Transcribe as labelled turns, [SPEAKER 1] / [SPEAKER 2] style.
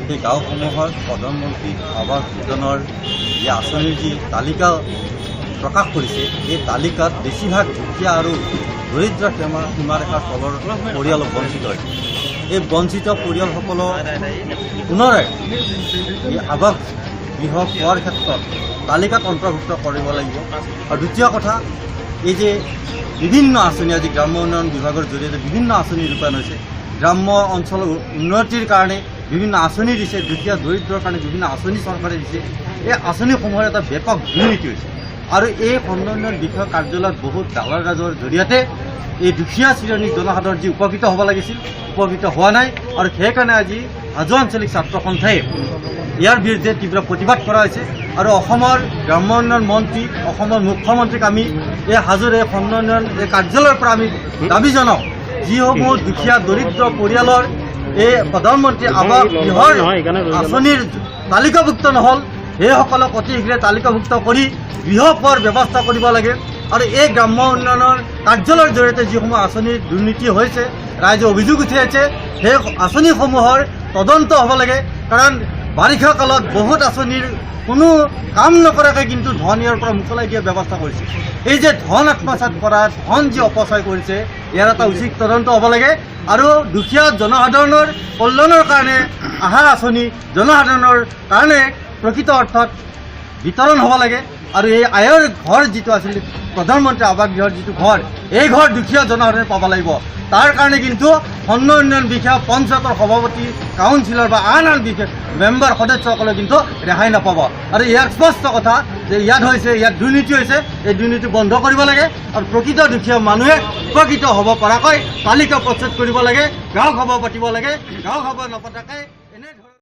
[SPEAKER 1] সেই গাঁওসমূহত প্ৰধানমন্ত্ৰী আৱাস যোজনাৰ যি আঁচনিৰ যি তালিকা প্ৰকাশ কৰিছে, এই তালিকাত বেছিভাগ দুখীয়া আৰু দৰিদ্ৰ সীমাৰেখাৰ তলৰ পৰিয়াল বঞ্চিত হৈছে। এই বঞ্চিত পৰিয়ালসকলক পুনৰাই এই আৱাস গৃহ পোৱাৰ ক্ষেত্ৰত তালিকাত অন্তৰ্ভুক্ত কৰিব লাগিব। আৰু দ্বিতীয় কথা, এই যে বিভিন্ন আঁচনি, আজি গ্ৰাম্য উন্নয়ন বিভাগৰ জৰিয়তে বিভিন্ন আঁচনি ৰূপায়ণ হৈছে, গ্ৰাম্য অঞ্চলৰ উন্নতিৰ কাৰণে বিভিন্ন আঁচনি দিছে, দুখীয়া দৰিদ্ৰৰ কাৰণে বিভিন্ন আঁচনি চৰকাৰে দিছে, এই আঁচনিসমূহৰ এটা ব্যাপক দুৰ্নীতি হৈছে। আৰু এই খণ্ড উন্নয়ন বিষয়া কাৰ্যালয়ত বহুত দালাল ৰাজৰ জৰিয়তে এই দুখীয়া শ্ৰেণীৰ জনসাধাৰণ যি উপকৃত হ'ব লাগিছিল, উপকৃত হোৱা নাই। আৰু সেইকাৰণে আজি হাজো আঞ্চলিক ছাত্ৰ সন্থাই ইয়াৰ বিৰুদ্ধে তীব্ৰ প্ৰতিবাদ কৰা হৈছে। আৰু অসমৰ গ্ৰাম্য উন্নয়ন মন্ত্ৰী, অসমৰ মুখ্যমন্ত্ৰীক আমি এই হাজোৰ এই খণ্ড উন্নয়ন এই কাৰ্যালয়ৰ পৰা আমি দাবী জনাওঁ, যিসমূহ দুখীয়া দৰিদ্ৰ পৰিয়ালৰ এই প্ৰধানমন্ত্ৰী আৱাস গৃহৰ আঁচনিৰ তালিকাভুক্ত নহ'ল, সেইসকলক অতি শীঘ্ৰে তালিকাভুক্ত কৰি গৃহ পোৱাৰ ব্যৱস্থা কৰিব লাগে। আৰু এই গ্ৰাম্য উন্নয়নৰ কাৰ্যালয়ৰ জৰিয়তে যিসমূহ আঁচনিৰ দুৰ্নীতি হৈছে, ৰাইজে অভিযোগ উঠিছে, সেই আঁচনিসমূহৰ তদন্ত হ'ব লাগে। কাৰণ বাৰিষা কালত বহুত আঁচনিৰ কোনো কাম নকৰাকৈ কিন্তু ধন ইয়াৰ পৰা মোকলাই দিয়াৰ ব্যৱস্থা কৰিছে। এই যে ধন আত্মসাত কৰা, ধন যি অপচয় কৰিছে, ইয়াৰ এটা উচিত তদন্ত হ'ব লাগে। আৰু দুখীয়া জনসাধাৰণৰ কল্যাণৰ কাৰণে অহা আঁচনি জনসাধাৰণৰ কাৰণে প্ৰকৃত অৰ্থত বিতৰণ হ'ব লাগে। আৰু এই আয়ৰ ঘৰ যিটো আছিল, প্ৰধানমন্ত্ৰী আৱাস গৃহৰ যিটো ঘৰ, এই ঘৰ দুখীয়া জনসাধাৰণে পাব লাগিব। তাৰ কাৰণে কিন্তু খণ্ড উন্নয়ন বিষয়া, পঞ্চায়তৰ সভাপতি, কাউন্সিলৰ বা আন আন বিশেষ মেম্বাৰ সদস্যসকলে কিন্তু ৰেহাই নাপাব। আৰু ইয়াৰ স্পষ্ট কথা যে ইয়াত হৈছে, ইয়াত দুৰ্নীতি হৈছে, এই দুৰ্নীতি বন্ধ কৰিব লাগে আৰু প্ৰকৃত দুখীয়া মানুহে উপকৃত হ'ব পৰাকৈ তালিকা প্ৰস্তুত কৰিব লাগে, গাঁও সভা পাতিব লাগে। গাঁও সভা নপতাকৈ এনে